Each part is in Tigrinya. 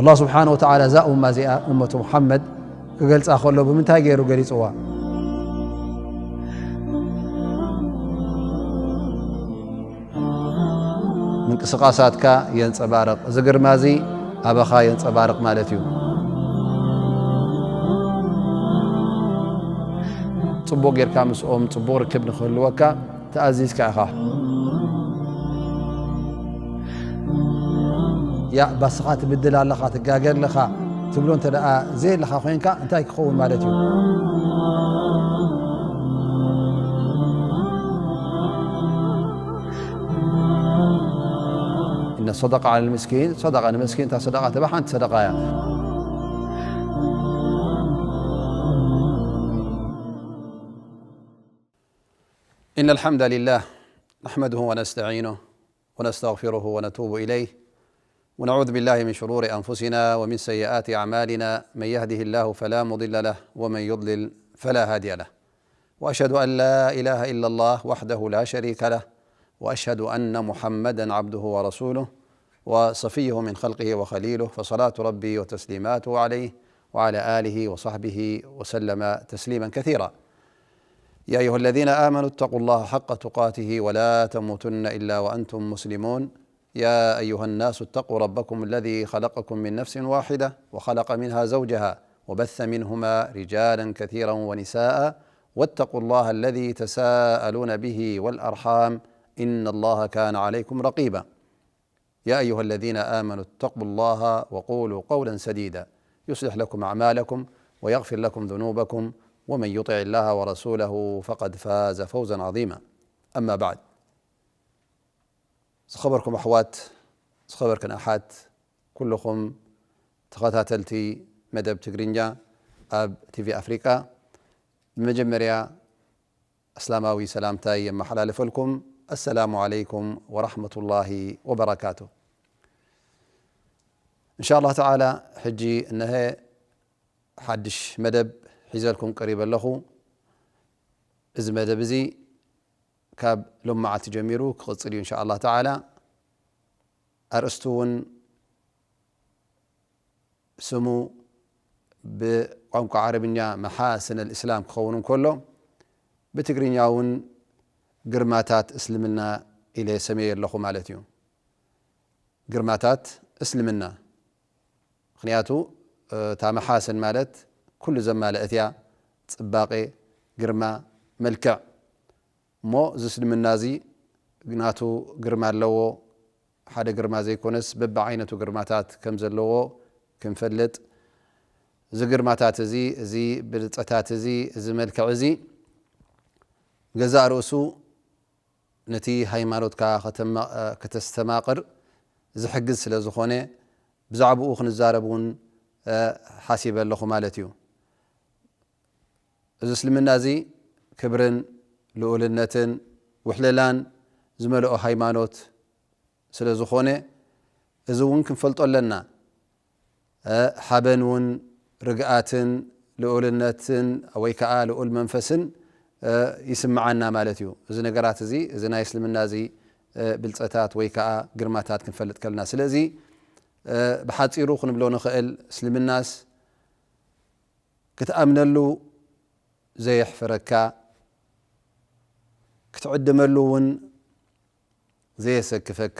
ኣላህ ስብሓነ ወተዓላ እዛ ኡማ እዚኣ፣ ኡመቱ ሙሓመድ፣ ክገልጻ ከሎ ብምንታይ ገይሩ ገሊጽዋ? ምንቅስቓሳትካ የንጸባርቕ። እዚ ግርማ እዚ ኣባኻ የንጸባርቕ ማለት እዩ። ጽቡቕ ጌርካ ምስኦም ጽቡቕ ርክብ ንኽህልወካ ተኣዚዝካ ኢኻ። ያ ባስኻ ትብድል ኣለኻ፣ ትጋገ ኣለኻ ትብሎ እንተ ደኣ ዘየለኻ ኮይንካ እንታይ ክኸውን ማለት እዩ? إن الصدقة على المسكين صدقة. ንመስኪን እታ ሰደቓ ትበሃል ሓንቲ ሰደቓ እያ። إن الحمد لله نحمده ونستعينه ونستغفره ونتوب إليه ونعوذ بالله من شرور أنفسنا ومن سيئات أعمالنا. من يهده الله فلا مضل له ومن يضلل فلا هادي له. وأشهد أن لا إله إلا الله وحده لا شريك له، وأشهد أن محمدا عبده ورسوله وصفيه من خلقه وخليله، فصلاة ربي وتسليماته عليه وعلى آله وصحبه وسلم تسليما كثيرا. يا أيها الذين آمنوا اتقوا الله حق تقاته ولا تموتن إلا وأنتم مسلمون. يا أيها الناس اتقوا ربكم الذي خلقكم من نفس واحدة وخلق منها زوجها وبث منهما رجالا كثيرا ونساء، واتقوا الله الذي تساءلون به والأرحام، إن الله كان عليكم رقيبا. يا أيها الذين آمنوا اتقوا الله وقولوا قولا سديدا يصلح لكم أعمالكم ويغفر لكم ذنوبكم ومن يطع الله ورسوله فقد فاز فوزا عظيما. أما بعد، ዝኸበርኩም ኣሕዋት፣ ዝኸበርክን ኣሓት፣ ኩልኹም ተኸታተልቲ መደብ ትግርኛ ኣብ ቲቪ ኣፍሪቃ፣ ብመጀመርያ እስላማዊ ሰላምታይ የመሓላልፈልኩም። ኣሰላሙ ዓለይኩም ወራሕመቱላሂ ወበረካቱ። እንሻ ኣላህ ተዓላ፣ ሕጂ እነሀ ሓድሽ መደብ ሒዘልኩም ቀሪበ ኣለኹ። እዚ መደብ እዚ ካብ ሎም መዓልቲ ጀሚሩ ክቕጽል እዩ እንሻ ኣላህ ተዓላ። ኣርእስቱ እውን ስሙ ብቋንቋ ዓረብኛ መሓስነል እስላም ክኸውን እንከሎ፣ ብትግርኛ እውን ግርማታት እስልምና ኢለ ሰመየ ኣለኹ ማለት እዩ። ግርማታት እስልምና። ምኽንያቱ፣ እታ መሓስን ማለት ኩሉ ዘማልአት እያ፣ ጽባቐ፣ ግርማ፣ መልክዕ። እሞ እዚ እስልምና እዚ ናቱ ግርማ ኣለዎ። ሓደ ግርማ ዘይኮነስ በብዓይነቱ ግርማታት ከም ዘለዎ ክንፈልጥ፣ እዚ ግርማታት እዚ፣ እዚ ብልጸታት እዚ፣ እዚ መልክዕ እዚ ገዛእ ርእሱ ነቲ ሃይማኖትካ ከተማ-፣ ከተስተማቕር ዝሕግዝ ስለ ዝኾነ፣ ብዛዕባኡ ክንዛረብ እውን፣ እ፣ ሓሲበ ኣለኹ ማለት እዩ። እዚ እስልምና እዚ ክብርን ልኡልነትን ውሕለላን ዝመልኦ ሃይማኖት ስለ ዝኾነ፣ እዚ እውን ክንፈልጦ ኣለና። እ፣ ሓበን እውን ርግኣትን ልኡልነትን ወይ ከዓ ልኡል መንፈስን፣ እ፣ ይስምዓና ማለት እዩ። እዚ ነገራት እዚ፣ እዚ ናይ እስልምና እዚ፣ እ፣ ብልጸታት ወይ ከዓ ግርማታት ክንፈልጥ ከለና። ስለዚ፣ እ፣ ብሓጺሩ ክንብሎ ንኽእል፣ እስልምናስ ክትኣምነሉ ዘየሕፍረካ፣ ክትዕድመሉ እውን ዘየሰክፈካ፣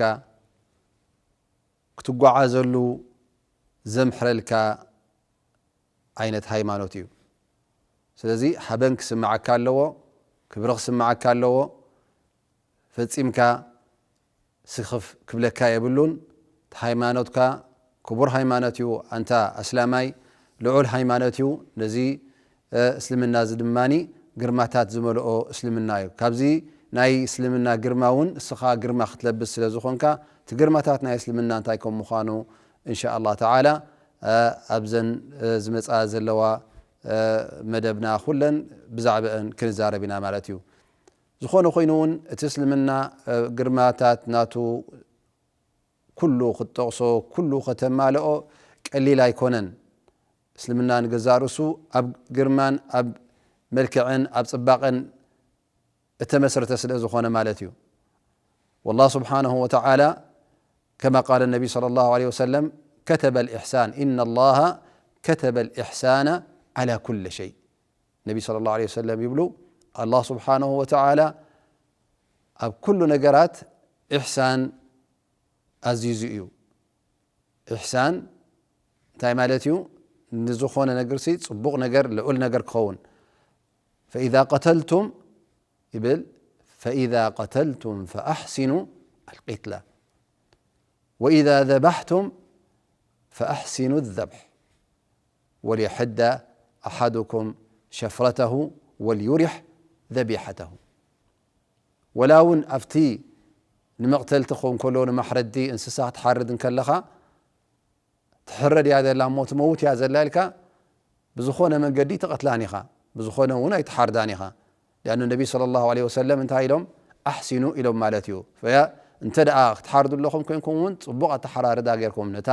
ክትጓዓዘሉ ዘምሕረልካ ዓይነት ሃይማኖት እዩ። ስለዚ ሓበን ክስምዓካ ኣለዎ፣ ክብሪ ክስምዓካ ኣለዎ። ፈጺምካ ስኽፍ ክብለካ የብሉን። እቲ ሃይማኖትካ ክቡር ሃይማኖት እዩ፣ ኣንታ ኣስላማይ፣ ልዑል ሃይማኖት እዩ። ነዚ፣ እ፣ እስልምና እዚ ድማኒ ግርማታት ዝመልኦ እስልምና እዩ። ካብዚ ናይ እስልምና ግርማ እውን እስኻ ግርማ ክትለብስ ስለ ዝኾንካ፣ እቲ ግርማታት ናይ እስልምና እንታይ ከም ምዃኑ፣ እንሻ ኣላህ ተዓላ፣ እ፣ ኣብዘን፣ እ፣ ዝመጻ ዘለዋ፣ እ፣ መደብና ኩለን ብዛዕባአን ክንዛረብ ኢና ማለት እዩ። ዝኾነ ኮይኑ እውን፣ እቲ እስልምና፣ እ፣ ግርማታት ናቱ ኩሉ ክትጠቕሶ፣ ኩሉ ከተማልኦ ቀሊል ኣይኮነን። እስልምና ንገዛእ ርእሱ ኣብ ግርማን ኣብ መልክዕን ኣብ ጽባቐን እተመስረተ ስለ ዝኾነ ማለት እዩ። والله سبحانه وتعالى كما قال النبي صلى الله عليه وسلم، كتب الإحسان، إن الله كتب الإحسان على كل شيء. ነቢ صلى الله عليه وسلم ይብሉ፣ ኣላህ ስብሓነሁ ወተዓላ ኣብ ኩሉ ነገራት ኢሕሳን ኣዚዙ እዩ። ኢሕሳን እንታይ ማለት እዩ? ንዝኾነ ነገርሲ ጽቡቕ ነገር፣ ልዑል ነገር ክኸውን። فإذا قتلتم ይብል፣ فإذا قتلتم فأحسنوا القتلة وإذا ذبحتم فأحسنوا الذبح وليحد أحدكم شفرته وليرح ذبيحته። ወላ እውን ኣብቲ ንመቕተልቲ ክኸውን ከሎ ንማሕረዲ እንስሳ ክትሓርድ እንከለኻ ትሕረድ እያ ዘላ እሞ ትመውት እያ ዘላ ኢልካ ብዝኾነ መንገዲ ትቐትላን ኢኻ፣ ብዝኾነ እውን ኣይትሓርዳን ኢኻ። ሊኣኑ ነቢ صلى الله عليه وسلم እንታይ ኢሎም? ኣሕሲኑ ኢሎም ማለት እዩ። ፈያ እንተ ደኣ ክትሓርዱ ኣለኹም ኮይንኩም እውን ጽቡቕ ኣተሓራርዳ ጌርኩም ነታ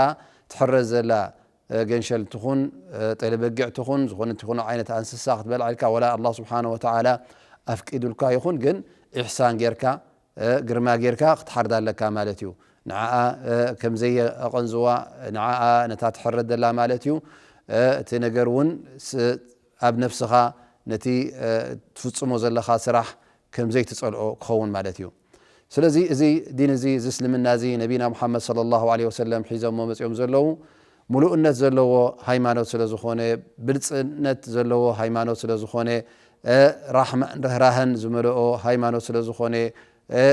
ትሕረድ ዘላ ገንሸል ትኹን፣ ጠለበጊዕ ትኹን፣ ዝኾነ ትኹን ዓይነት ኣንስሳ ክትበልዓ ኢልካ፣ ወላ ኣላህ ስብሓነ ወተዓላ ኣፍቂዱልካ ይኹን፣ ግን ኢሕሳን ጌርካ፣ ግርማ ጌርካ ክትሓርዳ ኣለካ ማለት እዩ። ንዓኣ ከምዘየቐንዝዋ፣ ንዓኣ ነታ ትሕረድ ዘላ ማለት እዩ። እቲ ነገር እውን ስ-፣ ኣብ ነፍስኻ ነቲ ትፍጽሞ ዘለኻ ስራሕ ከም ዘይትጸልኦ ክኸውን ማለት እዩ። ስለዚ እዚ ዲን እዚ፣ እዚ እስልምና እዚ ነቢና ሙሓመድ ሰለላሁ ዐለይሂ ወሰለም ሒዞሞ መጺኦም ዘለዉ፣ ምሉእነት ዘለዎ ሃይማኖት ስለ ዝኾነ፣ ብልጽነት ዘለዎ ሃይማኖት ስለ ዝኾነ፣ እ፣ ራሕማን ርህራህን ዝመልኦ ሃይማኖት ስለ ዝኾነ፣ እ፣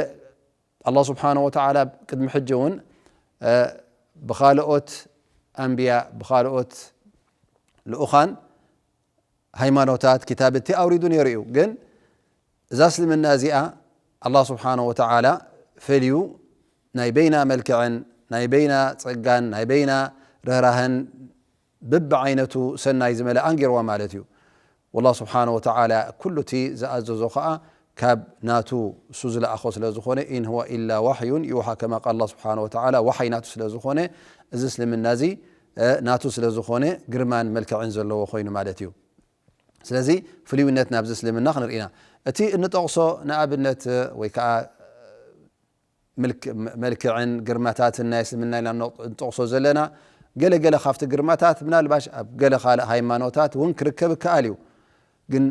ኣላህ ስብሓነ ወተዓላ ቅድሚ ሕጂ እውን፣ እ፣ ብኻልኦት ኣንብያ፣ ብኻልኦት ልኡኻን ሃይማኖታት፣ ክታብቲ ኣውሪዱ ነይሩ እዩ። ግን እዛ እስልምና እዚኣ ኣላህ ስብሓነ ወተዓላ ፈልዩ ናይ በይና መልክዕን ናይ በይና ጸጋን ናይ በይና ርህራህን በብዓይነቱ ሰናይ ዝመልኣን ገይርዋ ማለት እዩ። ወላህ ስብሓነ ወተዓላ ኩሉ እቲ ዝኣዘዞ ኸኣ ካብ ናቱ እሱ ዝለኣኾ ስለ ዝኾነ፣ ኢን ሁወ ኢላ ዋሕዩን ዩሓ፣ ከማ ቃል ኣላህ ስብሓነ ወተዓላ፣ ዋሓይ ናቱ ስለ ዝኾነ፣ እዚ እስልምና እዚ፣ እ፣ ናቱ ስለ ዝኾነ ግርማን መልክዕን ዘለዎ ኮይኑ ማለት እዩ። ስለዚ ፍልዩነት ናብዚ እስልምና ክንርኢ ኢና። እቲ እንጠቕሶ ንኣብነት ወይ ከዓ ምልክ-፣ መልክዕን ግርማታትን ናይ እስልምና ኢልና እንጠቕሶ ዘለና ገለ ገለ ካብቲ ግርማታት ምናልባሽ ኣብ ገለ ካልእ ሃይማኖታት እውን ክርከብ ይከኣል እዩ። ግን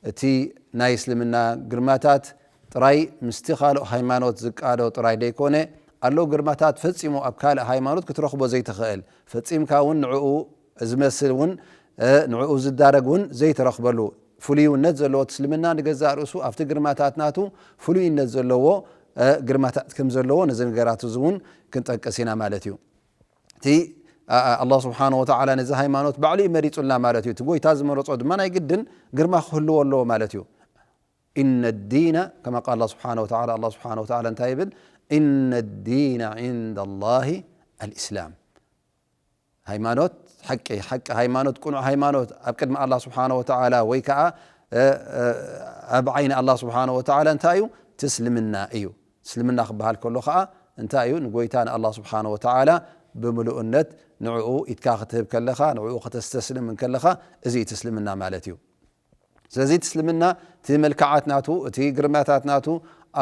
እቲ ናይ እስልምና ግርማታት ጥራይ ምስቲ ካልእ ሃይማኖት ዝቃዶ ጥራይ ደይኮነ፣ ኣለዉ ግርማታት ፈጺሙ ኣብ ካልእ ሃይማኖት ክትረኽቦ ዘይትኽእል፣ ፈጺምካ እውን ንዕኡ ዝመስል እውን፣ እ፣ ንዕኡ ዝዳረግ እውን ዘይትረኽበሉ ፍሉይነት ዘለዎ፣ እቲ እስልምና ንገዛእ ርእሱ ኣብቲ ግርማታት ናቱ ፍሉይነት ዘለዎ፣ እ፣ ግርማታት ከም ዘለዎ ነዚ ነገራት እዚ እውን ክንጠቅስ ኢና ማለት እዩ። እቲ፣ ኣ-፣ ኣ-፣ ኣላህ ስብሓነ ወተዓላ ነዚ ሃይማኖት ባዕሉ እዩ መሪጹልና ማለት እዩ። እቲ ጎይታ ዝመረጾ ድማ ናይ ግድን ግርማ ክህልዎ ኣለዎ ማለት እዩ። ኢነ ዲነ፣ ከማ ቃል ኣላህ ስብሓነ ወተዓላ፣ ኣላህ ስብሓነ ወተዓላ እንታይ ይብል? ኢነ ዲነ ዒንደ ላሂ ኣልኢስላም። ሃይማኖት ሓቂ፣ ሓቂ ሃይማኖት፣ ቅኑዕ ሃይማኖት ኣብ ቅድሚ ኣላህ ስብሓነ ወተዓላ ወይ ከዓ፣ እ፣ እ፣ ኣብ ዓይኒ ኣላህ ስብሓነ ወተዓላ እንታይ እዩ? እቲ እስልምና እዩ። እስልምና ክበሃል ከሎ ከዓ እንታይ እዩ? ንጎይታ ንኣላህ ስብሓነ ወተዓላ ብምሉእነት ንዕኡ ኢድካ ክትህብ ከለኻ፣ ንዕኡ ከተስተስልም እንከለኻ፣ እዚ እቲ እስልምና ማለት እዩ። ስለዚ እቲ እስልምና እቲ መልክዓት ናቱ፣ እቲ ግርማታት ናቱ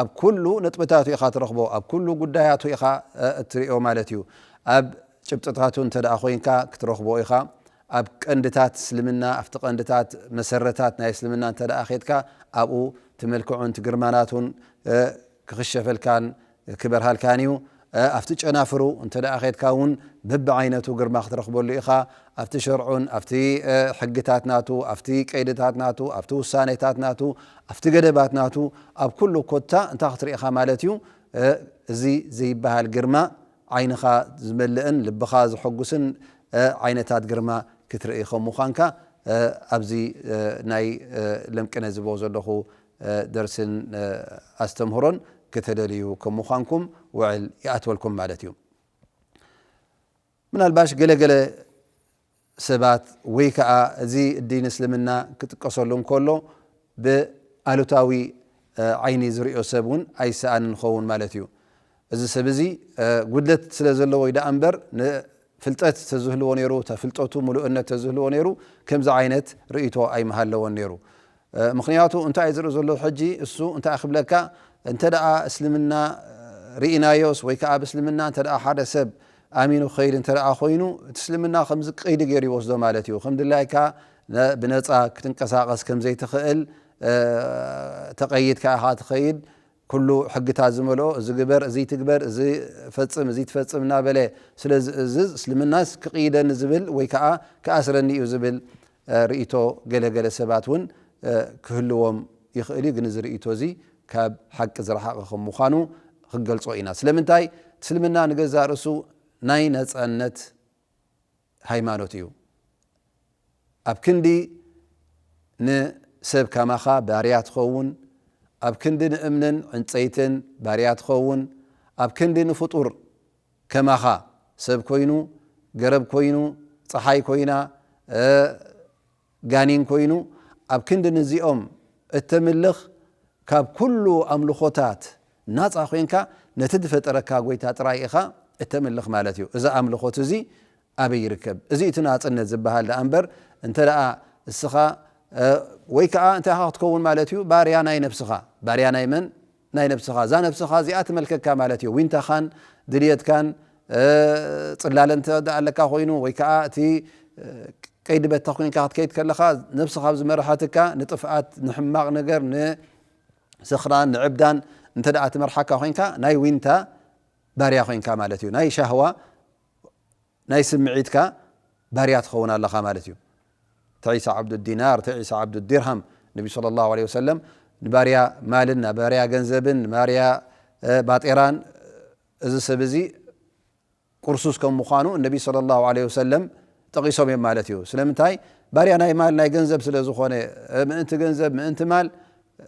ኣብ ኩሉ ነጥብታቱ ኢኻ ትረኽቦ፣ ኣብ ኩሉ ጉዳያቱ ኢኻ፣ እ፣ እትሪኦ ማለት እዩ። ኣብ ጭብጥታቱ እንተ ደኣ ኮይንካ ክትረኽቦ ኢኻ። ኣብ ቀንድታት እስልምና፣ ኣብቲ ቀንድታት መሰረታት ናይ እስልምና እንተ ደኣ ኬድካ፣ ኣብኡ እቲ መልክዑን እቲ ግርማናቱን፣ እ፣ ክኽሸፈልካን ክበርሃልካን እዩ። እ፣ ኣብቲ ጨናፍሩ እንተ ደኣ ኬድካ እውን በብዓይነቱ ግርማ ክትረኽበሉ ኢኻ። ኣብቲ ሸርዑን፣ ኣብቲ፣ እ፣ ሕግታት ናቱ፣ ኣብቲ ቀይድታት ናቱ፣ ኣብቲ ውሳኔታት ናቱ፣ ኣብቲ ገደባት ናቱ፣ ኣብ ኩሉ ኮታ እንታይ ክትርኢ ኢኻ ማለት እዩ? እ፣ እዚ ዘይበሃል ግርማ ዓይንኻ ዝመልእን ልብኻ ዘሐጉስን፣ እ፣ ዓይነታት ግርማ ክትርኢ ከም ምዃንካ፣ እ፣ ኣብዚ፣ እ፣ ናይ፣ እ፣ ለምቅነ ዝቦ ዘለኹ፣ እ፣ ደርስን፣ እ፣ ኣስተምህሮን ከተደልዩ ከም ምዃንኩም ውዕል ይኣትወልኩም ማለት እዩ። ምናልባሽ ገለገለ ሰባት ወይ ከኣ እዚ ዲን እስልምና ክጥቀሰሉ እንከሎ ብኣሉታዊ፣ እ፣ ዓይኒ ዝርእዮ ሰብ እውን ኣይሰኣንን ክኸውን ማለት እዩ። እዚ ሰብ እዚ፣ እ፣ ጉድለት ስለ ዘለዎ እዩ ደኣ እምበር፣ ንፍልጠት ተዝህልዎ ነይሩ፣ እታ ፍልጠቱ ምሉእነት ተዝህልዎ ነይሩ፣ ከምዚ ዓይነት ርእይቶ ኣይምሃለዎን ነይሩ። እ፣ ምኽንያቱ እንታይ እዩ ዝርኢ ዘሎ ሕጂ? እሱ እንታይ ክብለካ፣ እንተ ደኣ እስልምና፣ እ፣ ርኢናዮስ ወይ ከኣ ኣብ እስልምና እንተ ደኣ ሓደ ሰብ፣ ኣሚኑ ክኸይድ እንተ ደኣ ኮይኑ፣ እቲ እስልምና ከምዚ ቀይዲ ገይሩ ይወስዶ ማለት እዩ። ከም ድላይካ ነ-፣ ብነጻ ክትንቀሳቐስ ከም ዘይትኽእል፣ እ፣ ተቐይድካ ኢኻ ትኸይድ። ኩሉ ሕግታት ዝመልኦ፣ እዚ ግበር፣ እዚ ትግበር፣ እዚ ፈጽም፣ እዚ ትፈጽም እናበለ ስለ ዝእዝዝ፣ እስልምናስ ክቕይደኒ ዝብል ወይ ከኣ ክኣስረኒ እዩ ዝብል፣ እ፣ ርእይቶ ገለ ገለ ሰባት እውን፣ እ፣ ክህልዎም ይኽእል እዩ። ግን እዚ ርእይቶ እዚ ካብ ሓቂ ዝረሓቐ ከም ምዃኑ ክንገልጾ ኢና። ስለምንታይ? እስልምና ንገዛእ ርእሱ ናይ ነጻነት ሃይማኖት እዩ። ኣብ ክንዲ ንሰብ ከማኻ ባርያ ትኸውን፣ ኣብ ክንዲ ንእምንን ዕንጸይትን ባርያ ትኸውን፣ ኣብ ክንዲ ንፍጡር ከማኻ ሰብ ኮይኑ፣ ገረብ ኮይኑ፣ ጸሓይ ኮይና፣ እ፣ ጋኔን ኮይኑ፣ ኣብ ክንዲ ነዚኦም እተምልኽ፣ ካብ ኩሉ ኣምልኾታት ናጻ ኮይንካ ነቲ ዝፈጠረካ ጎይታ ጥራይ ኢኻ እተምልኽ ማለት እዩ። እዚ ኣምልኾት እዚ ኣበይ ይርከብ? እዚ እቲ ናጽነት ዝበሃል ደኣ እምበር፣ እንተ ደኣ እስኻ፣ እ፣ ወይ ከኣ እንታይ ኢኻ ክትከውን ማለት እዩ? ባርያ ናይ ነብስኻ። ባርያ ናይ መን? ናይ ነብስኻ። እዛ ነብስኻ እዚኣ ትመልከካ ማለት እዩ። ዊንታኻን ድልየትካን፣ እ፣ ጽላለ እንተ ደኣ ኣለካ ኮይኑ፣ ወይ ከኣ እቲ፣ እ፣ ቀይዲ በታ ኮይንካ ክትከይድ ከለኻ፣ ነብስኻ ኣብ ዝመርሓትካ፣ ንጥፍኣት፣ ንሕማቕ ነገር፣ ንስኽራን፣ ንዕብዳን እንተ ደኣ ትመርሓካ ኮይንካ፣ ናይ ዊንታ ባርያ ኮይንካ ማለት እዩ። ናይ ሻህዋ፣ ናይ ስምዒትካ ባርያ ትኸውን ኣለኻ ማለት እዩ። ተዒሳ ዓብዱ ዲናር፣ ተዒሳ ዓብዱ ዲርሃም፣ ነቢ ሰለላሁ ዐለይሂ ወሰለም ንባርያ ማልን፣ ንባርያ ገንዘብን፣ ንባርያ፣ እ፣ ባጤራን፣ እዚ ሰብ እዚ ቁርሱስ ከም ምዃኑ ነቢ ሰለላሁ ዐለይሂ ወሰለም ጠቒሶም እዮም ማለት እዩ። ስለምንታይ? ባርያ ናይ ማል ናይ ገንዘብ ስለ ዝኾነ፣ እ፣ ምእንቲ ገንዘብ፣ ምእንቲ ማል፣ እ፣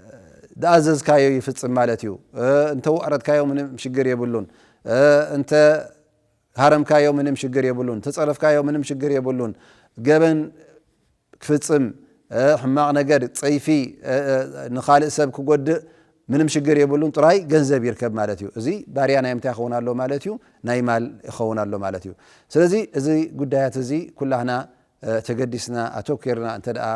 ዝኣዘዝካዮ ይፍጽም ማለት እዩ። እ፣ እንተ ዋዕረትካዮ ምንም ሽግር የብሉን። እ፣ እንተ ሃረምካዮ ምንም ሽግር የብሉን። እንተ ጸረፍካዮ ምንም ሽግር የብሉን። ገበን ክፍጽም፣ እ፣ ሕማቕ ነገር፣ ጸይፊ፣ እ፣ እ፣ ንኻልእ ሰብ ክጎድእ ምንም ሽግር የብሉን። ጥራይ ገንዘብ ይርከብ ማለት እዩ። እዚ ባርያ ናይ ምንታይ ይኸውን ኣሎ ማለት እዩ? ናይ ማል ይኸውን ኣሎ ማለት እዩ። ስለዚ እዚ ጉዳያት እዚ ኩላህና፣ እ፣ ተገዲስና ኣተኲርና እንተ ደኣ፣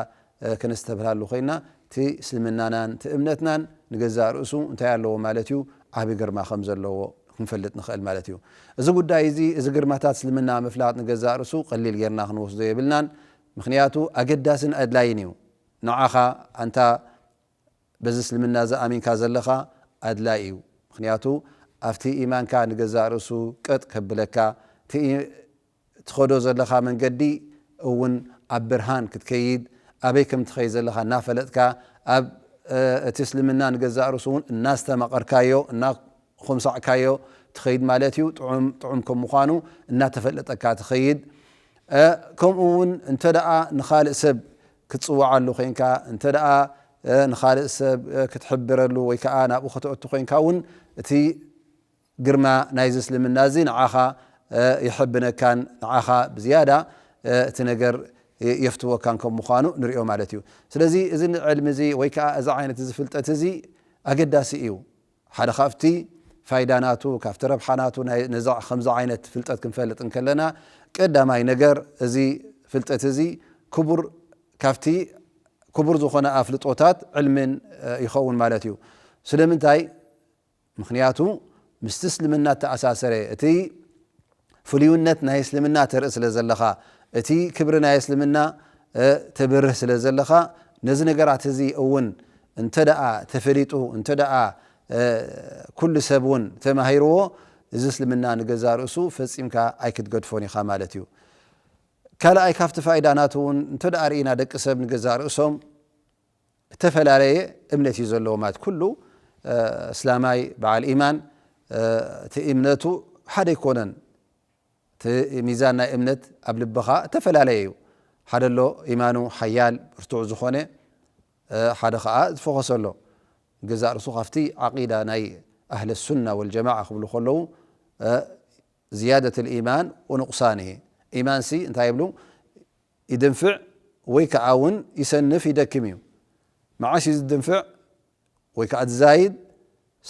እ፣ ከነስተብህላሉ ኮይና፣ እቲ እስልምናናን እቲ እምነትናን ንገዛእ ርእሱ እንታይ ኣለዎ ማለት እዩ? ዓቢ ግርማ ከም ዘለዎ ክንፈልጥ ንኽእል ማለት እዩ። እዚ ጉዳይ እዚ፣ እዚ ግርማታት እስልምና ምፍላጥ ንገዛእ ርእሱ ቀሊል ጌርና ክንወስዶ የብልናን። ምኽንያቱ ኣገዳስን ኣድላይን እዩ። ንዓኻ ኣንታ በዚ እስልምና እዚ ኣሚንካ ዘለኻ ኣድላይ እዩ። ምኽንያቱ ኣብቲ ኢማንካ ንገዛእ ርእሱ ቀጥ ከብለካ፣ እቲ ኢ-፣ ትኸዶ ዘለኻ መንገዲ እውን ኣብ ብርሃን ክትከይድ፣ ኣበይ ከም ትኸይድ ዘለኻ እናፈለጥካ፣ ኣብ፣ እ፣ እቲ እስልምና ንገዛእ ርእሱ እውን እናስተማቐርካዮ፣ እናኹምሳዕካዮ ትኸይድ ማለት እዩ። ጥዑም፣ ጥዑም ከም ምዃኑ እናተፈለጠካ ትኸይድ። እ፣ ከምኡ እውን እንተ ደኣ ንኻልእ ሰብ ክትጽውዓሉ ኮይንካ፣ እንተ ደኣ፣ እ፣ ንኻልእ ሰብ፣ እ፣ ክትሕብረሉ ወይ ከኣ ናብኡ ከተእቱ ኮይንካ እውን፣ እቲ ግርማ ናይዚ እስልምና እዚ ንዓኻ፣ እ፣ የሐብነካን ንዓኻ ብዝያዳ፣ እ፣ እቲ ነገር የ-፣ የፍትወካን ከም ምዃኑ ንሪኦ ማለት እዩ። ስለዚ እዚ ዕልሚ እዚ ወይ ከኣ እዚ ዓይነት እዚ ፍልጠት እዚ ኣገዳሲ እዩ። ሓደ ካብቲ ፋይዳ ናቱ፣ ካብቲ ረብሓ ናቱ ናይ ነዛ፣ ከምዚ ዓይነት ፍልጠት ክንፈልጥ እንከለና፣ ቀዳማይ ነገር እዚ ፍልጠት እዚ ክቡር፣ ካብቲ ክቡር ዝኾነ ኣፍልጦታት ዕልምን፣ እ፣ ይኸውን ማለት እዩ። ስለምንታይ? ምኽንያቱ ምስቲ እስልምና እተኣሳሰረ፣ እቲ ፍሉይነት ናይ እስልምና ተርኢ ስለ ዘለኻ፣ እቲ ክብሪ ናይ እስልምና፣ እ፣ ተብርህ ስለ ዘለኻ፣ ነዚ ነገራት እዚ እውን እንተ ደኣ ተፈሊጡ፣ እንተ ደኣ፣ እ፣ ኩሉ ሰብ እውን ተማሂርዎ፣ እዚ እስልምና ንገዛእ ርእሱ ፈጺምካ ኣይክትገድፎን ኢኻ ማለት እዩ። ካልኣይ ካብቲ ፋይዳ ናቱ እውን እንተ ደኣ ርኢና፣ ደቂ ሰብ ንገዛእ ርእሶም እተፈላለየ እምነት እዩ ዘለዎ ማለት ኩሉ፣ እ፣ እስላማይ በዓል ኢማን፣ እ፣ እቲ እምነቱ ሓደ ኣይኮነን። እቲ ሚዛን ናይ እምነት ኣብ ልብኻ እተፈላለየ እዩ። ሓደ ኣሎ ኢማኑ ሓያል ብርቱዕ ዝኾነ፣ እ፣ ሓደ ኸኣ ዝፈኾሰ ኣሎ። ገዛእ ርእሱ ካብቲ ዓቂዳ ናይ ኣህለ ሱና ወልጀማዓ ክብሉ ከለዉ፣ እ፣ ዝያደት ልኢማን ወኑቕሳንሂ። ኢማንሲ እንታይ ይብሉ? ይድንፍዕ ወይ ከኣ እውን ይሰንፍ፣ ይደክም እዩ። መዓስ እዩ ዝድንፍዕ ወይ ከኣ ዝዛይድ?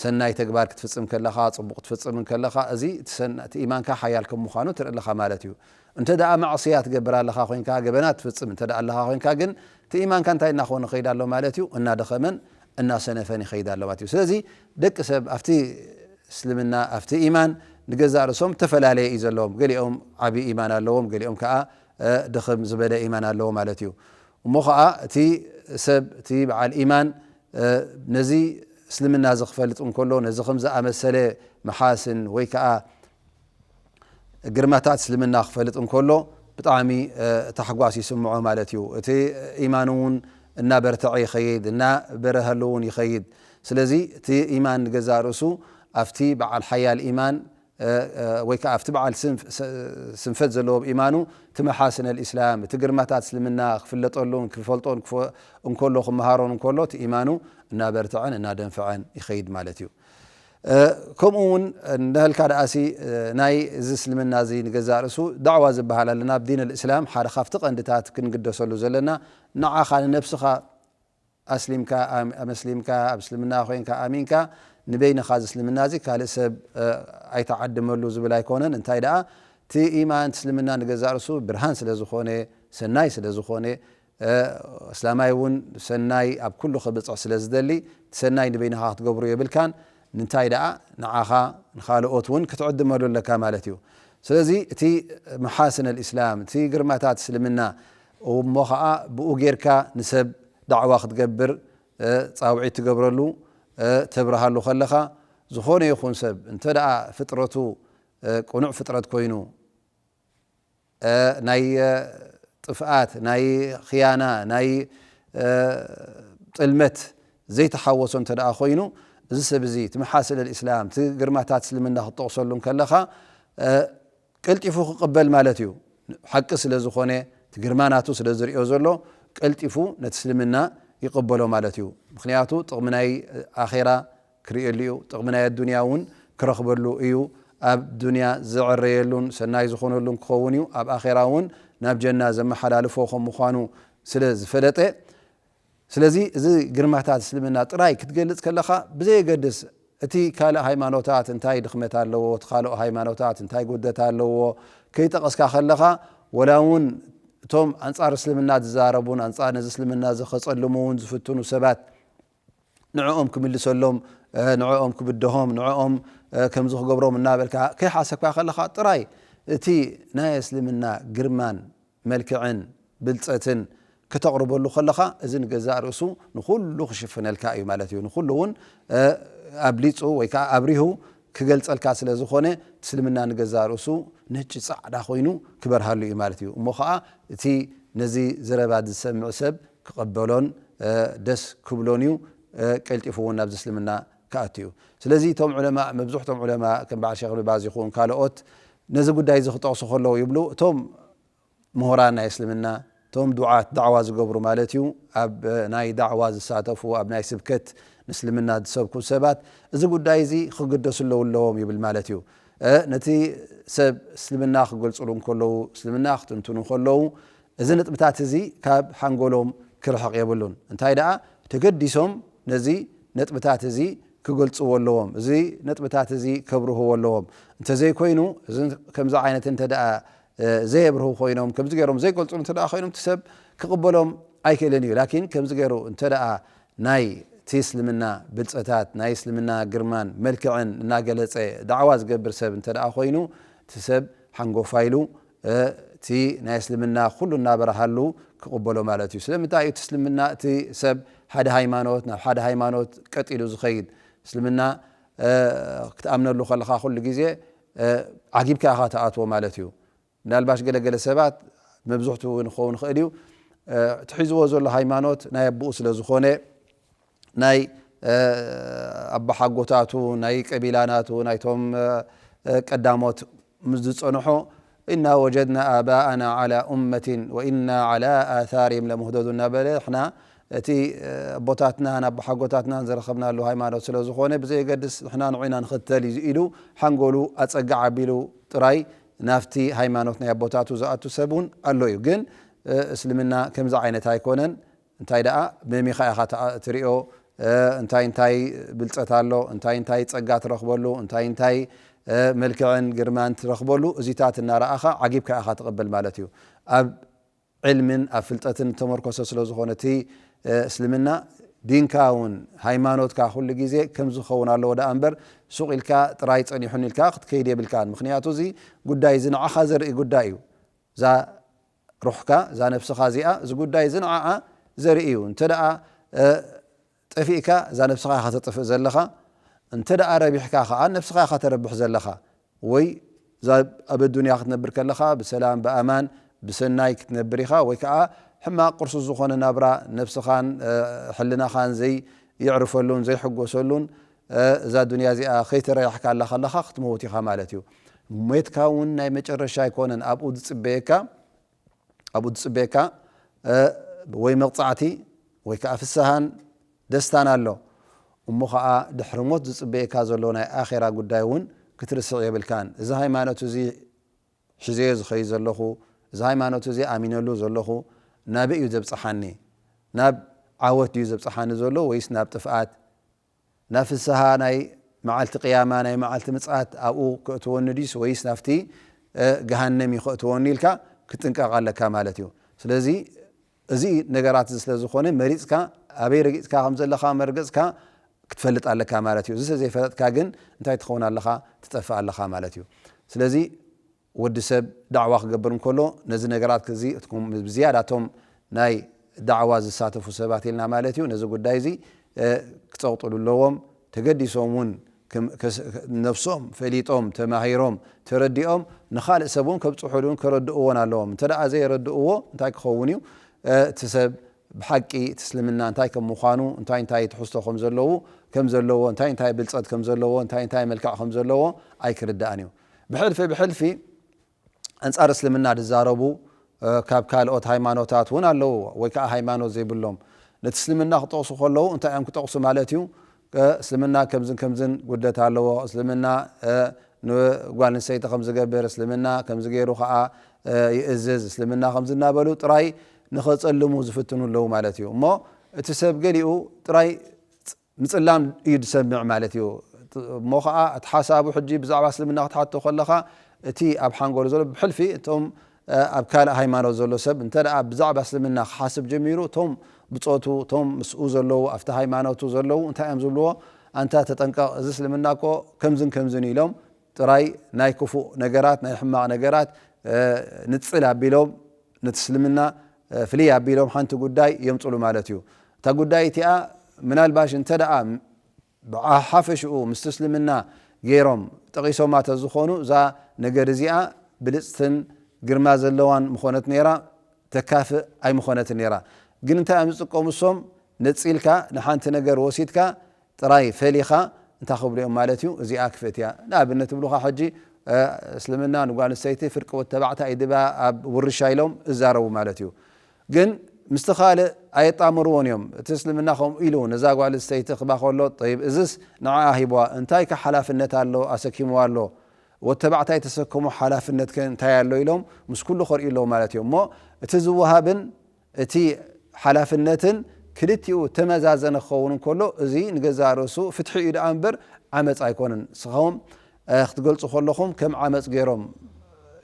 ሰናይ ተግባር ክትፍጽም ከለኻ፣ ጽቡቕ ክትፍጽም ከለኻ፣ እዚ እቲ ሰና-፣ እቲ ኢማንካ ሓያል ከም ምዃኑ ትርኢ ኣለኻ ማለት እዩ። እንተ ደኣ ማዕስያ ትገብር ኣለኻ ኮይንካ፣ ገበናት ትፍጽም እንተ ደኣ ኣለኻ ኮይንካ ግን፣ እቲ ኢማንካ እንታይ እናኾነ ይኸይድ ኣሎ ማለት እዩ? እናደኸመን እናሰነፈን ይኸይድ ኣሎ ማለት እዩ። ስለዚ ደቂ ሰብ ኣብቲ እስልምና፣ ኣብቲ ኢማን ንገዛእ ርእሶም እተፈላለየ እዩ ዘለዎም። ገሊኦም ዓቢ ኢማን ኣለዎም፣ ገሊኦም ከኣ ድኽም ዝበለ ኢማን ኣለዎ ማለት እዩ። እሞ ኸኣ እቲ ሰብ እቲ በዓል ኢማን ነዚ እስልምና እዚ ክፈልጥ እንከሎ፣ ነዚ ከም ዝኣመሰለ መሓስን ወይ ከኣ ግርማታት እስልምና ክፈልጥ እንከሎ ብጣዕሚ ታሕጓስ ይስምዖ ማለት እዩ። እቲ ኢማን እውን እናበርተዐ ይኸይድ፣ እናበረሀሉ እውን ይኸይድ። ስለዚ እቲ ኢማን ንገዛእ ርእሱ ኣብቲ በዓል ሓያል ኢማን ወይ ከዓ ኣብቲ በዓል ስንፈት ዘለዎ ኢማኑ እቲ መሓስነል ኢስላም እቲ ግርማታት እስልምና ክፍለጠሉን ክፈልጦን እንከሎ ክመሃሮን እንከሎ እቲ ኢማኑ እናበርትዐን እናደንፍዐን ይኸይድ ማለት እዩ። ከምኡ እውን እንዳህልካ ደኣሲ ናይ እዚ እስልምና እዚ ንገዛእ ርእሱ ዳዕዋ ዝበሃል ኣለና። ኣብ ዲን ልእስላም ሓደ ካብቲ ቀንድታት ክንግደሰሉ ዘለና ንዓኻ ንነብስኻ ኣስሊምካ ኣመስሊምካ ኣብ እስልምና ኮይንካ ኣሚንካ ንበይንኻ እዚ እስልምና እዚ ካልእ ሰብ ኣይተዓድመሉ ዝብል ኣይኮነን። እንታይ ደኣ እቲ ኢማን እቲ እስልምና ንገዛእ ርእሱ ብርሃን ስለ ዝኾነ ሰናይ ስለ ዝኾነ እስላማይ እውን ሰናይ ኣብ ኩሉ ክብፅሕ ስለ ዝደሊ እቲ ሰናይ ንበይንኻ ክትገብሩ የብልካን። ንንታይ ደኣ ንዓኻ ንኻልኦት እውን ክትዕድመሉ ኣለካ ማለት እዩ። ስለዚ እቲ መሓስን ኣልእስላም እቲ ግርማታት እስልምና እሞ ኸዓ ብኡ ጌርካ ንሰብ ዳዕዋ ክትገብር ፃውዒት ትገብረሉ ተብርሃሉ ከለኻ ዝኾነ ይኹን ሰብ እንተ ደኣ ፍጥረቱ ቅኑዕ ፍጥረት ኮይኑ ናይ ጥፍኣት ናይ ክያና ናይ ጥልመት ዘይተሓወሶ እንተ ደኣ ኮይኑ እዚ ሰብ እዚ እቲ መሓስል ኣልእስላም እቲ ግርማታት እስልምና ክትጠቕሰሉ እንከለኻ ቀልጢፉ ክቕበል ማለት እዩ። ሓቂ ስለ ዝኾነ እቲ ግርማ ናቱ ስለ ዝሪኦ ዘሎ ቀልጢፉ ነቲ እስልምና ይቕበሎ ማለት እዩ። ምክንያቱ ጥቕሚ ናይ ኣኼራ ክርእየሉ እዩ። ጥቕሚ ናይ ኣዱንያ እውን ክረኽበሉ እዩ። ኣብ ዱንያ ዘዕረየሉን ሰናይ ዝኾነሉን ክኸውን እዩ። ኣብ ኣኼራ እውን ናብ ጀና ዘመሓላልፎ ከም ምዃኑ ስለ ዝፈለጠ ስለዚ እዚ ግርማታት እስልምና ጥራይ ክትገልጽ ከለኻ ብዘየገድስ እቲ ካልእ ሃይማኖታት እንታይ ድኽመት ኣለዎ እቲ ካልኦ ሃይማኖታት እንታይ ጉደት ኣለዎ ከይጠቐስካ ከለኻ ወላ እውን እቶም ኣንጻር እስልምና ዝዛረቡን ኣንጻር ነዚ እስልምና እዚ ከጸልሙ እውን ዝፍትኑ ሰባት ንዕኦም ክምልሰሎም ንዕኦም ክብድሆም ንዕኦም ከምዚ ክገብሮም እናበልካ ከይሓሰብካ ከለኻ ጥራይ እቲ ናይ እስልምና ግርማን መልክዕን ብልፀትን ክተቕርበሉ ከለኻ እዚ ንገዛእ ርእሱ ንኹሉ ክሽፍነልካ እዩ ማለት እዩ። ንኹሉ እውን ኣብሊፁ ወይ ከዓ ኣብሪሁ ክገልፀልካ ስለ ዝኾነ እስልምና ንገዛእ ርእሱ ነጭ ፃዕዳ ኮይኑ ክበርሃሉ እዩ ማለት እዩ። እሞ ከዓ እቲ ነዚ ዘረባ ዝሰምዕ ሰብ ክቐበሎን ደስ ክብሎን እዩ። ቀልጢፉ እውን ናብዚ እስልምና ክኣቱ እዩ። ስለዚ እቶም ዑለማ መብዝሕቶም ዑለማ ከም በዓል ሸክ ብባዝ ይኹን ካልኦት ነዚ ጉዳይ እዚ ክጠቕሱ ከለዉ ይብሉ እቶም ምሁራን ናይ እስልምና እቶም ዱዓት ዳዕዋ ዝገብሩ ማለት እዩ ኣብ ናይ ዳዕዋ ዝሳተፉ ኣብ ናይ ስብከት ንእስልምና ዝሰብኩ ሰባት እዚ ጉዳይ እዚ ክግደሱ ኣለዉ ኣለዎም ይብል ማለት እዩ። ነቲ ሰብ እስልምና ክገልፅሉ እንከለዉ እስልምና ክትንትኑ ከለዉ እዚ ነጥብታት እዚ ካብ ሓንጎሎም ክርሕቕ የብሉን። እንታይ ደኣ ተገዲሶም ነዚ ነጥብታት እዚ ክገልፅዎ ኣለዎም። እዚ ነጥብታት እዚ ከብርህዎ ኣለዎም። እንተዘይኮይኑ እዚ ከምዚ ዓይነት እንተ ደኣ ዘየብርሁ ኮይኖም ከምዚ ገይሮም ዘይገልፁ እንተ ደኣ ኮይኖም እቲ ሰብ ክቕበሎም ኣይክእልን እዩ። ላኪን ከምዚ ገይሩ እንተ ደኣ ናይ እቲ እስልምና ብልፀታት ናይ እስልምና ግርማን መልክዕን እናገለፀ ዳዕዋ ዝገብር ሰብ እንተ ደኣ ኮይኑ እቲ ሰብ ሓንጎፋ ኢሉ እቲ ናይ እስልምና ኩሉ እናበረሃሉ ክቕበሎ ማለት እዩ። ስለምንታይ እቲ እስልምና እቲ ሰብ ሓደ ሃይማኖት ናብ ሓደ ሃይማኖት ቀጢሉ ዝኸይድ እስልምና ክትኣምነሉ ከለኻ ኩሉ ግዜ ዓጊብካ ኢኻ ትኣትዎ ማለት እዩ። ምናልባሽ ገለገለ ሰባት መብዝሕቱ እውን ክኸውን ይኽእል እዩ እቲ ሒዝዎ ዘሎ ሃይማኖት ናይ ኣቦኡ ስለ ዝኾነ ናይ ኣባሓጎታቱ ናይ ቀቢላ ናቱ ናይቶም ቀዳሞት ምስ ዝፀንሖ إنا وجدنا آباءنا على أمة وإنا على آثارهم لمهتدون እናበለ ንሕና እቲ ኣቦታትናን ኣባሓጎታትናን ዝረኸብናሉ ሃይማኖት ስለ ዝኾነ ብዘየገድስ ንሕና ንዑ ኢና ንኽተል ኢሉ ሓንጎሉ ኣፀግዕ ኣቢሉ ጥራይ ናብቲ ሃይማኖት ናይ ኣቦታቱ ዝኣቱ ሰብ እውን ኣሎ እዩ። ግን እስልምና ከምዚ ዓይነት ኣይኮነን። እንታይ ደኣ መሚኻ ኢኻ ትሪኦ እንታይ እንታይ ብልፀት ኣሎ እንታይ እንታይ ፀጋ ትረኽበሉ እንታይ እንታይ መልክዕን ግርማን ትረኽበሉ እዚታት እናረኣኻ ዓጊብካ ኢኻ ትቕበል ማለት እዩ። ኣብ ዕልምን ኣብ ፍልጠትን ተመርኮሰ ስለ ዝኾነ እቲ እስልምና ዲንካ እውን ሃይማኖትካ ኩሉ ግዜ ከም ዝኸውን ኣለዎ ደኣ እምበር፣ ሱቕ ኢልካ ጥራይ ጸኒሑኒ ኢልካ ክትከይድ የብልካን። ምኽንያቱ እዚ ጉዳይ እዚ ንዓኻ ዘርኢ ጉዳይ እዩ። እዛ ሩሕካ፣ እዛ ነፍስኻ እዚኣ፣ እዚ ጉዳይ እዚ ንዓኣ ዘርኢ እዩ። እንተ ደኣ፣ እ፣ ጠፊእካ፣ እዛ ነፍስኻ ኢኻ ተጥፍእ ዘለኻ። እንተ ደኣ ረቢሕካ ኸኣ፣ ነፍስኻ ኢኻ ተረብሕ ዘለኻ። ወይ እዛ ኣብ ኣዱንያ ክትነብር ከለኻ፣ ብሰላም፣ ብኣማን፣ ብሰናይ ክትነብር ኢኻ፣ ወይ ከኣ ሕማቕ ቅርሱስ ዝኾነ ናብራ ነፍስኻን፣ እ፣ ሕልናኻን ዘይየዕርፈሉን ዘይሕጎሰሉን፣ እ፣ እዛ ዱንያ እዚኣ ከይተረያሕካላ ከለኻ ክትመውት ኢኻ ማለት እዩ። ሞትካ እውን ናይ መጨረሻ ኣይኮነን፣ ኣብኡ ዝጽበየካ፣ ኣብኡ ዝጽበየካ፣ እ፣ ወይ መቕጻዕቲ ወይ ከኣ ፍስሃን ደስታን ኣሎ። እሞ ኸኣ ድሕሪ ሞት ዝጽበየካ ዘሎ ናይ ኣኼራ ጉዳይ እውን ክትርስዕ የብልካን። እዚ ሃይማኖት እዚ ሒዘዮ ዝኸይድ ዘለኹ፣ እዚ ሃይማኖት እዚ ኣሚነሉ ዘለኹ፣ ናበይ እዩ ዘብጽሓኒ? ናብ ዓወት ድዩ ዘብጽሓኒ ዘሎ ወይስ ናብ ጥፍኣት? ናብ ፍስሃ ናይ መዓልቲ ቅያማ፣ ናይ መዓልቲ ምጽኣት ኣብኡ ከእትወኒ ድዩስ ወይስ ናብቲ፣ እ፣ ገሃነም እዩ ከእትወኒ ኢልካ ክትጥንቀቕ ኣለካ ማለት እዩ። ስለዚ እዚ ነገራት እዚ ስለ ዝኾነ መሪጽካ፣ ኣበይ ረጊጽካ ከም ዘለኻ መርገጽካ ክትፈልጥ ኣለካ ማለት እዩ። እዚ ስለ ዘይፈለጥካ ግን እንታይ ትኸውን ኣለኻ? ትጠፍእ ኣለኻ ማለት እዩ። ስለዚ ወዲ ሰብ ዳዕዋ ክገብር እንከሎ ነዚ ነገራት እዚ እትኩም ብዝያዳ እቶም ናይ ዳዕዋ ዝሳተፉ ሰባት ኢልና ማለት እዩ። ነዚ ጉዳይ እዚ፣ እ፣ ክጸቕጥሉ ኣለዎም። ተገዲሶም እውን ክም-፣ ከስ-፣ ነፍሶም ፈሊጦም፣ ተማሂሮም፣ ተረዲኦም ንኻልእ ሰብ እውን ከብጽሑሉን ከረድእዎን ኣለዎም። እንተ ደኣ ዘየረድእዎ እንታይ ክኸውን እዩ? እ፣ እቲ ሰብ ብሓቂ እቲ እስልምና እንታይ ከም ምዃኑ፣ እንታይ እንታይ ትሕዝቶ ከም ዘለዉ፣ ከም ዘለዎ፣ እንታይ እንታይ ብልጸት ከም ዘለዎ፣ እንታይ እንታይ መልክዕ ከም ዘለዎ ኣይክርዳእን እዩ። ብሕልፊ ብሕልፊ ኣንጻር እስልምና ዝዛረቡ፣ እ፣ ካብ ካልኦት ሃይማኖታት እውን ኣለዉ፣ ወይ ከኣ ሃይማኖት ዘይብሎም። ነቲ እስልምና ክጠቕሱ ከለዉ እንታይ እዮም ክጠቕሱ ማለት እዩ? እ፣ እስልምና ከምዝን ከምዝን ጉድለት ኣለዎ፣ እስልምና፣ እ፣ ንጓል ኣንስተይቲ ከም ዝገብር፣ እስልምና ከምዚ ገይሩ ከኣ፣ እ፣ ይእዝዝ፣ እስልምና ከምዚ እናበሉ ጥራይ ንኸጸልሙ ዝፍትኑ ኣለዉ ማለት እዩ። እሞ እቲ ሰብ ገሊኡ ጥራይ ምጽላም እዩ ዝሰምዕ ማለት እዩ። እሞ ኸዓ እቲ ሓሳቡ ሕጂ ብዛዕባ እስልምና ክትሓቶ ከለኻ፣ እቲ ኣብ ሓንጎሉ ዘሎ ብሕልፊ እቶም፣ እ፣ ኣብ ካልእ ሃይማኖት ዘሎ ሰብ እንተ ደኣ ብዛዕባ እስልምና ክሓስብ ጀሚሩ፣ እቶም ብጾቱ፣ እቶም ምስኡ ዘለዉ፣ ኣብቲ ሃይማኖቱ ዘለዉ እንታይ እዮም ዝብልዎ? ኣንታ ተጠንቀቕ፣ እዚ እስልምና እኮ ከምዝን ከምዝን ኢሎም ጥራይ ናይ ክፉእ ነገራት፣ ናይ ሕማቕ ነገራት፣ እ፣ ንጽል ኣቢሎም ነቲ እስልምና፣ እ፣ ፍልይ ኣቢሎም ሓንቲ ጉዳይ የምጽሉ ማለት እዩ። እታ ጉዳይ እቲኣ ምናልባሽ እንተ ደኣ ብሓፈሽኡ ምስቲ እስልምና ገይሮም ጠቒሶማ ተዝኾኑ፣ እዛ ነገር እዚኣ ብልጽትን ግርማ ዘለዋን ምኾነት ነይራ፣ ተካፍእ ኣይምኾነትን ነይራ። ግን እንታይ እዮም ዝጥቀሙ እሶም? ነጺልካ ንሓንቲ ነገር ወሲድካ ጥራይ ፈሊኻ እንታይ ክብሉ እዮም ማለት እዩ? እዚኣ ክፍእት እያ። ንኣብነት እብሉኻ ሕጂ፣ እ፣ እስልምና ንጓል ኣንስተይቲ ፍርቂ ወዲ ተባዕታይ ድባ ኣብ ውርሻ ኢሎም እዛረቡ ማለት እዩ። ግን ምስቲ ካልእ ኣየጣምርዎን እዮም። እቲ እስልምና ከምኡ ኢሉ ነዛ ጓል ኣንስተይቲ ክባ ከሎ፣ ጠይብ፣ እዝስ ንዓኣ ሂብዋ፣ እንታይ ከ ሓላፍነት ኣሎ፣ ኣሰኪምዋ ኣሎ? ወዲ ተባዕታይ ተሰከሞ ሓላፍነት ከ እንታይ ኣሎ? ኢሎም ምስ ኩሉ ከርእዩ ኣለዉ ማለት እዮም። እሞ እቲ ዝወሃብን እቲ ሓላፍነትን ክልቲኡ ተመዛዘነ ክኸውን እንከሎ፣ እዚ ንገዛእ ርእሱ ፍትሒ እዩ ደኣ እምበር ዓመጽ ኣይኮነን። ንስኹም፣ እ፣ ክትገልጹ ከለኹም ከም ዓመጽ ገይሮም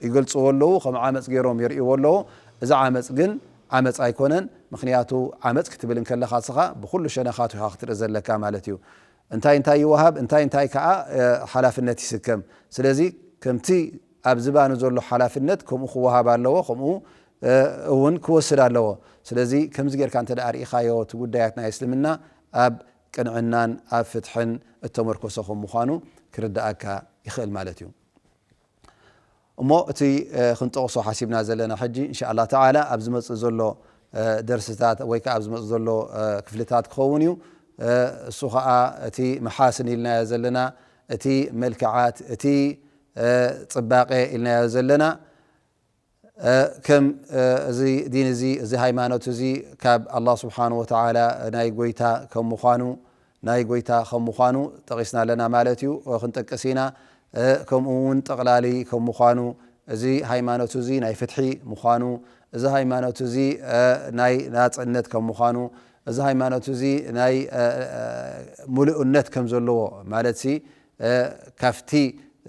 ይገልጽዎ ኣለዉ፣ ከም ዓመጽ ገይሮም የርእይዎ ኣለዉ። እዚ ዓመጽ ግን ዓመጽ ኣይኮነን። ምኽንያቱ ዓመጽ ክትብል እንከለኻ ንስኻ ብኹሉ ሸነኻቱ ኢኻ ክትርኢ ዘለካ ማለት እዩ። እንታይ እንታይ ይወሃብ፣ እንታይ እንታይ ከኣ፣ እ፣ ሓላፍነት ይስከም። ስለዚ ከምቲ ኣብ ዝባኑ ዘሎ ሓላፍነት ከምኡ ክወሃብ ኣለዎ፣ ከምኡ፣ እ፣ እውን ክወስድ ኣለዎ። ስለዚ ከምዚ ጌርካ እንተ ደኣ ርኢኻዮ እቲ ጉዳያት ናይ እስልምና ኣብ ቅንዕናን ኣብ ፍትሕን እተመርኮሰ ከም ምዃኑ ክርድኣካ ይኽእል ማለት እዩ። እሞ እቲ፣ እ፣ ክንጠቕሶ ሓሲብና ዘለና ሕጂ እንሻ ኣላህ ተዓላ ኣብ ዝመጽእ ዘሎ፣ እ፣ ደርስታት ወይ ከኣ ኣብ ዝመጽእ ዘሎ፣ እ፣ ክፍልታት ክኸውን እዩ። እ፣ እሱ ኸኣ እቲ መሓስን ኢልናዮ ዘለና፣ እቲ መልክዓት፣ እቲ፣ እ፣ ጽባቐ ኢልናዮ ዘለና፣ እ፣ ከም፣ እ፣ እዚ ዲን እዚ፣ እዚ ሃይማኖት እዚ ካብ ኣላህ ስብሓን ወተዓላ ናይ ጎይታ ከም ምዃኑ፣ ናይ ጎይታ ከም ምዃኑ ጠቒስና ኣለና ማለት እዩ። እ፣ ክንጠቅስ ኢና። እ፣ ከምኡ እውን ጠቕላሊ ከም ምዃኑ፣ እዚ ሃይማኖት እዚ ናይ ፍትሒ ምዃኑ፣ እዚ ሃይማኖት እዚ፣ እ፣ ናይ ናጽነት ከም ምዃኑ፣ እዚ ሃይማኖት እዚ ናይ፣ እ፣ እ፣ ምሉእነት ከም ዘለዎ ማለት ሲ፣ እ፣ ካፍቲ፣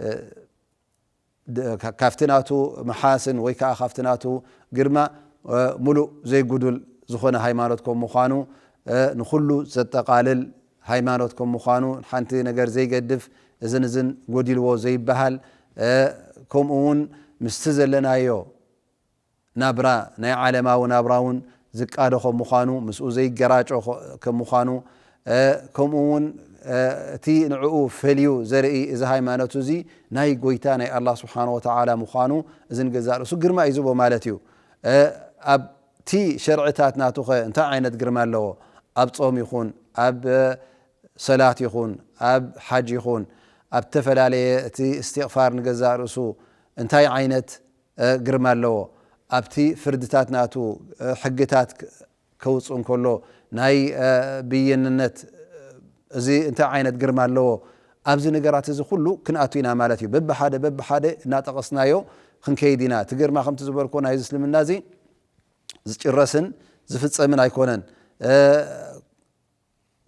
እ፣ ድ-፣ ካ-፣ ካብቲ ናቱ መሓስን ወይ ከኣ ካብቲ ናቱ ግርማ፣ እ፣ ሙሉእ ዘይጉዱል ዝኾነ ሃይማኖት ከም ምዃኑ፣ ንኹሉ ዘጠቓልል ሃይማኖት ከም ምዃኑ፣ ሓንቲ ነገር ዘይገድፍ፣ እዝን እዝን ጎዲልዎ ዘይበሃል፣ ከምኡ እውን ምስቲ ዘለናዮ ናብራ፣ ናይ ዓለማዊ ናብራ እውን ዝቃዶ ከም ምዃኑ፣ ምስኡ ዘይገራጮ ከም ምዃኑ፣ ከምኡ እውን እቲ ንዕኡ ፈልዩ ዘርኢ እዚ ሃይማኖት እዚ ናይ ጎይታ ናይ ኣላህ ስብሓን ወተዓላ ምዃኑ፣ እዚ ንገዛእ ርእሱ ግርማ እዩ ዝቦ ማለት እዩ። ኣብቲ ሸርዕታት ናቱ ኸ እንታይ ዓይነት ግርማ ኣለዎ? ኣብ ጾም ይኹን፣ ኣብ ሰላት ይኹን፣ ኣብ ሓጅ ይኹን፣ ኣብ ተፈላለየ እቲ እስትቕፋር ንገዛእ ርእሱ እንታይ ዓይነት ግርማ ኣለዎ? ኣብቲ ፍርድታት ናቱ፣ ሕግታት ከውፅእ እንከሎ፣ ናይ ብይንነት፣ እዚ እንታይ ዓይነት ግርማ ኣለዎ? ኣብዚ ነገራት እዚ ኩሉ ክንኣቱ ኢና ማለት እዩ። በብሓደ በብሓደ እናጠቐስናዮ ክንከይድ ኢና። እቲ ግርማ ከምቲ ዝበልኮ ናይዚ እስልምና እዚ ዝጭረስን ዝፍፀምን ኣይኮነን።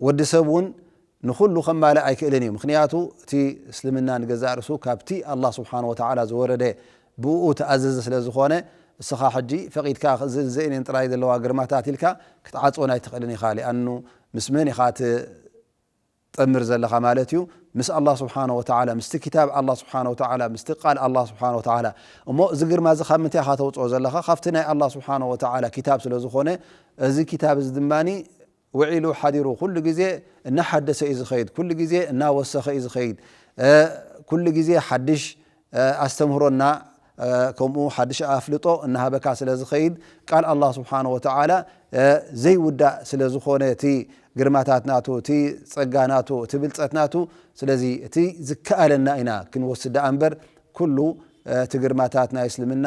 ወዲ ሰብ እውን ንኹሉ ከማልእ ኣይክእልን እዩ። ምኽንያቱ እቲ እስልምና ንገዛእ ርእሱ ካብቲ ኣላህ ስብሓን ወተዓላ ዝወረደ ብኡ ተኣዘዘ ስለ ዝኾነ፣ እስኻ ሕጂ ፈቒድካ እዚእን ጥራይ ዘለዋ ግርማታት ኢልካ ክትዓፅወን ኣይትኽእልን ኢኻ። ሊኣኑ ምስ መን ኢኻ ትጠምር ዘለኻ ማለት እዩ? ምስ ኣላህ ስብሓን ወተዓላ፣ ምስቲ ክታብ ኣላህ ስብሓን ወተዓላ፣ ምስቲ ቃል ኣላህ ስብሓን ወተዓላ። እሞ እዚ ግርማ እዚ ካብ ምንታይ ኢኻ ተውፅኦ ዘለኻ? ካብቲ ናይ ኣላህ ስብሓን ወተዓላ ክታብ ስለ ዝኾነ፣ እዚ ክታብ እዚ ድማ ውዒሉ ሓዲሩ ኩሉ ግዜ እናሓደሰ እዩ ዝኸይድ፣ ኩሉ ግዜ እናወሰኸ እዩ ዝኸይድ። ኩሉ ግዜ ሓድሽ ኣስተምህሮና፣ ከምኡ ሓድሽ ኣፍልጦ እናሃበካ ስለ ዝኸይድ፣ ቃል ኣላህ ስብሓን ወተዓላ ዘይውዳእ ስለ ዝኾነ፣ እቲ ግርማታት ናቱ፣ እቲ ጸጋ ናቱ፣ እቲ ብልጸት ናቱ፣ ስለዚ እቲ ዝከኣለና ኢና ክንወስድ ደኣ እምበር፣ ኩሉ እቲ ግርማታት ናይ እስልምና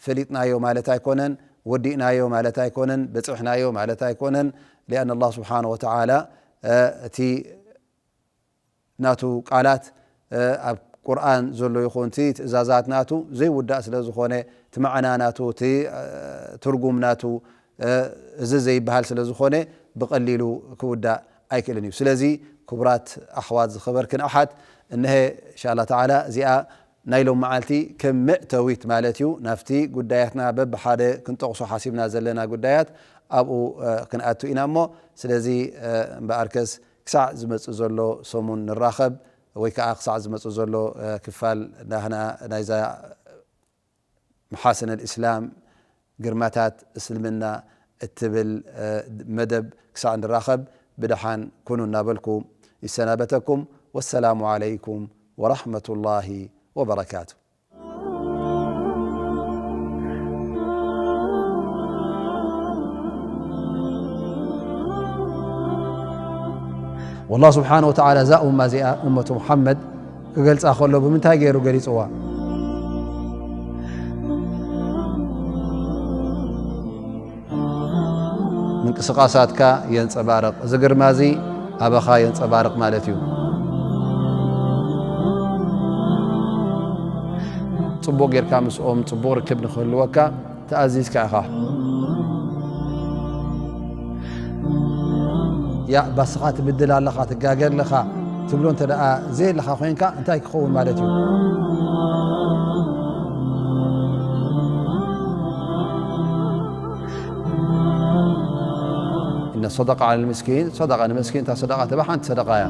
ፈሊጥናዮ ማለት ኣይኮነን፣ ወዲእናዮ ማለት ኣይኮነን፣ በጺሕናዮ ማለት ኣይኮነን። ሊኣን ኣላህ ስብሓን ወተዓላ እቲ ናቱ ቃላት ኣብ ቁርኣን ዘሎ ይኹን እቲ ትእዛዛት ናቱ ዘይውዳእ ስለ ዝኾነ፣ እቲ መዓና ናቱ፣ እቲ ትርጉም ናቱ እዚ ዘይበሃል ስለ ዝኾነ፣ ብቐሊሉ ክውዳእ ኣይክእልን እዩ። ስለዚ ክቡራት ኣሕዋት፣ ዝኸበርክን ኣሓት፣ እንሀ እንሻላ ተዓላ እዚኣ ናይ ሎም መዓልቲ ከም መእተዊት ማለት እዩ። ናብቲ ጉዳያትና በብሓደ ክንጠቕሶ ሓሲብና ዘለና ጉዳያት ኣብኡ ክንኣቱ ኢና እሞ፣ ስለዚ እምበኣርከስ ክሳዕ ዝመጽእ ዘሎ ሰሙን ንራኸብ፣ ወይ ከዓ ክሳዕ ዝመጽእ ዘሎ ክፋል ናህና ናይዛ መሓስን ኣልእስላም፣ ግርማታት እስልምና እትብል መደብ ክሳዕ ንራኸብ ብደሓን ኩኑ እናበልኩ ይሰናበተኩም። ወሰላሙ ዓለይኩም ወራሕመቱላሂ ወበረካቱ። ወላህ ስብሓን ወተዓላ እዛ ኡማ እዚኣ፣ ኡመቱ ሙሓመድ፣ ክገልጻ ከሎ ብምንታይ ገይሩ ገሊጽዋ? ምንቅስቓሳትካ የንጸባርቕ። እዚ ግርማ እዚ ኣባኻ የንጸባርቕ ማለት እዩ። ጽቡቕ ጌርካ ምስኦም ጽቡቕ ርክብ ንኽህልወካ ተኣዚዝካ ኢኻ። ያ ባስኻ ትብድል ኣለኻ፣ ትጋገ ኣለኻ ትብሎ እንተ ደኣ ዘየለኻ ኮይንካ እንታይ ክኸውን ማለት እዩ? إن الصدقة على المسكين صدقة። ንመስኪን እታ ሰደቃ ትበሃል ሓንቲ ሰደቃ እያ።